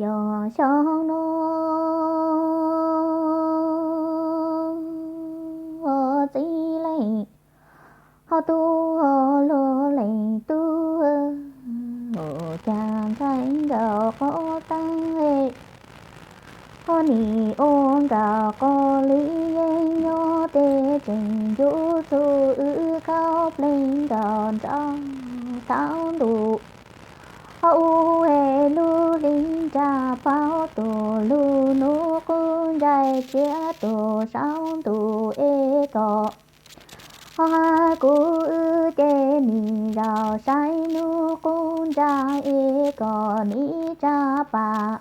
Yog xyoo no txiv leej ho tub luag leej tub, cas ntxhais nkawd qhov teeb ho nim ua nkawd qhov li yeej nyob tej tseem ncuv txuj wb khaub plees nkawd nrau thaum ntuj. Ho ub es lub hli nra paub tus lug nub qub ncaig tsiab tus saum ntuj es kom ho hab kuv wb ces nim zaum saib nub qub ncaig es kom nim tsa pam.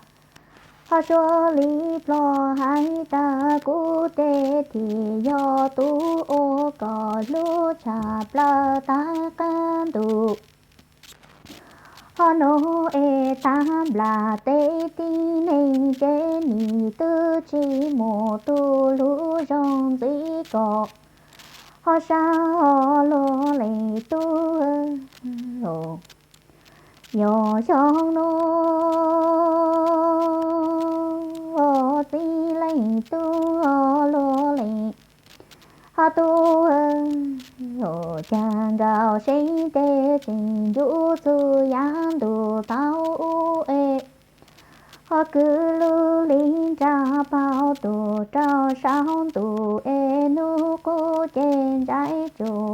Ho suav li plho hais tas kuv ces thiaj yog tub ua kom lub tshaj plaws tag qab ntuj. Ho nuav es tag nplas tej tib neeg ces nim twb tsis muaj tus lug zoo ntxiv kom ho sab ho luag leej tub. Yog xyoo no txiv leej tub luag leej ho tub, cas nkawd seb tej tseem ncuv txuj yav ntuj thaum ub es ho kwv lub hli nra paub tus rau saum ntuj es nub qub ces ntsais tsum.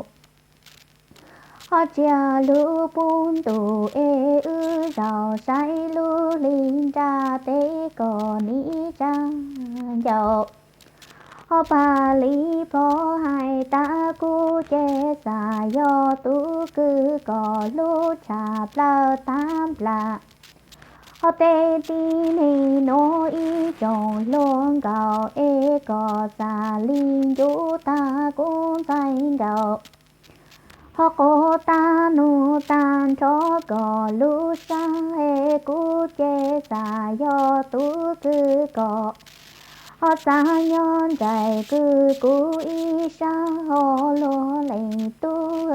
Ho tsiaj lug puv ntuj es wb zaum saib lub hli nra teb kom nim tsa ncau. Ho pag li plho hais tas kuv ces xav yog tub kwv kom lub tshaj plaws tag nplas. Ho tej tib neeg nuav ib tsoom hluas nkauj es kom xav li ncuv tag kuv ntxhais nkauj. Ho quas tag nug tag nrho kom lub sab es kuv ces xav yog tub kwv kom ho xav nyob nraim kwv kuv ib sab ho luag leej tub.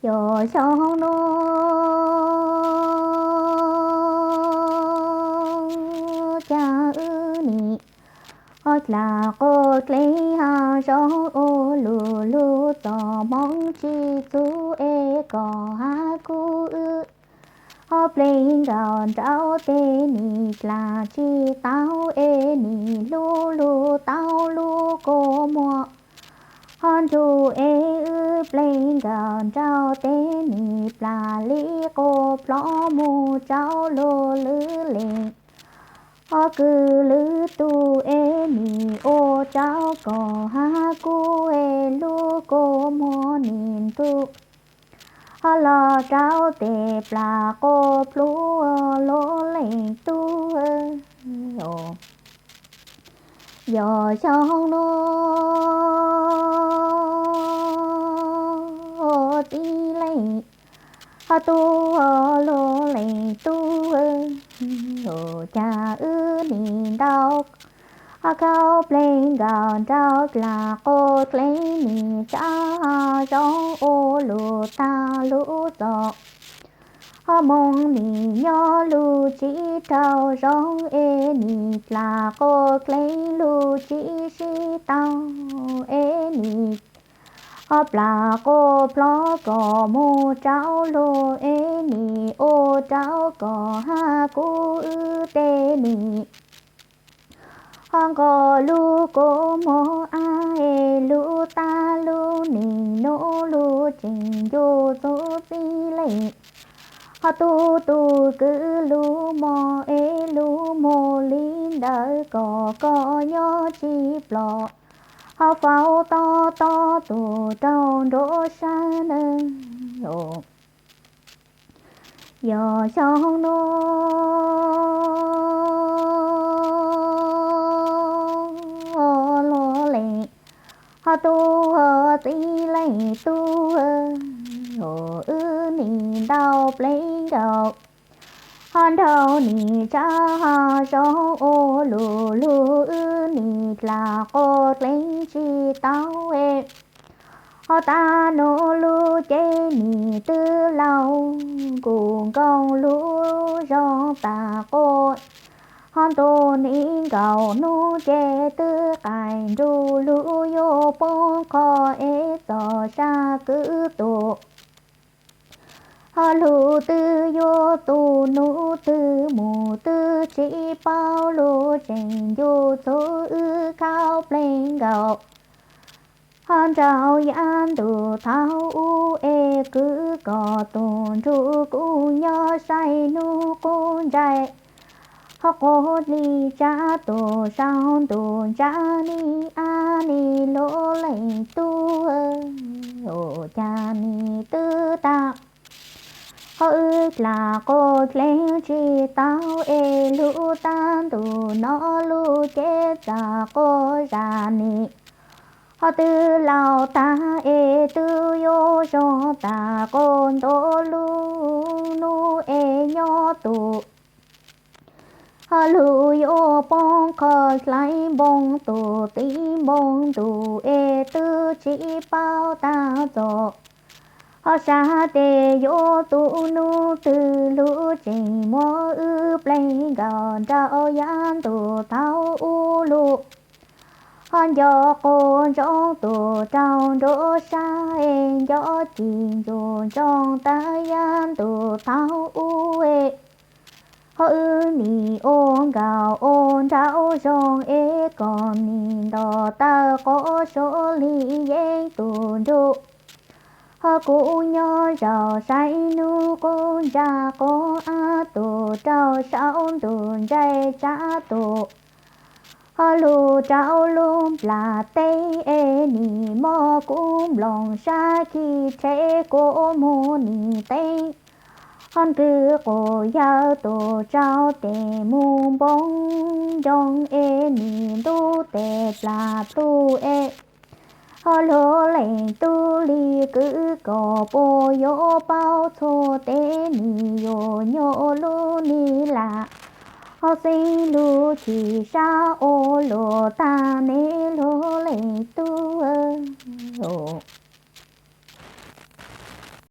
Yog xyoo no cas wb nim ho dlaag quas dlev hab zoo ua lug lug txom hmoov tsis txug es kom hab kuv wb ho pleev nkaus nraum tej nim dlaag tsis tau es nim hlub lug tau lub kua muag. Ho nrug es wb pleev nkaus nraum tej nim plam li quas plho mus rau lub lwb lees. Ho kwv lwb tug es nim ua rau kom hab kuv es lub kua muag nim ntug ho los rau tej plam quas plhuav luag leej tub. Yog xyoo no txiv leej ho tub luag leej tub, cas wb nim ntau ho khaub pleev nkaus nraum dlaag quas dlev nim tsa ho zoo ua lug tag lub txom. Ho moog nim nyob lug tsis raug zoo es nim dlaag quas dlev lug tsis sib tau es nim ho plam quas plho kom mus rau lug es nim ua rau kom hab kuv wb tej nim ho nkaus lub kua muag es lub tag lub nim nub lug tseem ncu txug txiv leej ho tub tug kwv lub mog es lub mug li ntawd kom koj nyob tsis plom ho faus tob tob tug raug nruab sab nawb. Yog xyoo no luag leej ho tub txiv leej tub, wb nim ntau pleev nkaus ho nraug nim tsa ho zoo ua lug lug wb nim dlaag quas dlev tsis tau es Ho tag nub lub cev nim twb laus, kuv nkoos lub zog tas quas, ho ntu nim nkaum hnub ces twb qaij nrug lub yuav poob qho es txog sab kwv tus. Ho lub twg yuav tu nub twg mus twb tsis paub, lub tseem ncu txhua wb khau plees nkaus. Ho nraug yaj ntuj thaum ub es kwv koj tus nruj, kuv nyob saib hnub quav ntsej, ho quav li tsab tus saum ntuj ntsa ni, ab ni lub leej tub, ua cas nim twb tag. Ho wb dlaag quas dleeg tsis tau es lub tag ntuj no lub cev txag quas zag nim. Ho twb laus tag es twb yuav zoo tas quas ntua lub nub es nyob tus. Ho lub yuav poob qho hlais npoo tus, tiv npoo ntuj es twb tsis paub tag txog. Ho sab tes yuav tu nub twg, lub tseem muab wb plees nkaus nraug yaj ntuj thaum ub lug. Ho nco quas ntsoov tus rau nruab sab es nco ci ntsuj ntsoov tas yaj ntuj thaum ub es. Ho wb nim ua nkaus ua nraug zoo es koj nim nto tawm quas suav li yeeb tus nruj. Ho kuv nyob zaum saib hnub quav ntsag quas ab tus rau saum ntuj ntsej tsab tus. Ho lug rau lub nplas teb es nim mob kuv nplooj sab khi rhe kuv mus nim teeb. Ho nqwg quas yawg tus rau tes mus npoo ncoog es nim ntub tes plas plug es. Ho lub leej tub li kwv koj puas yuav paub txhua tes nim yuav nyuaj lub ni lam. Ho xeeb lub chim sab ua luaj tag ne lub leej tub.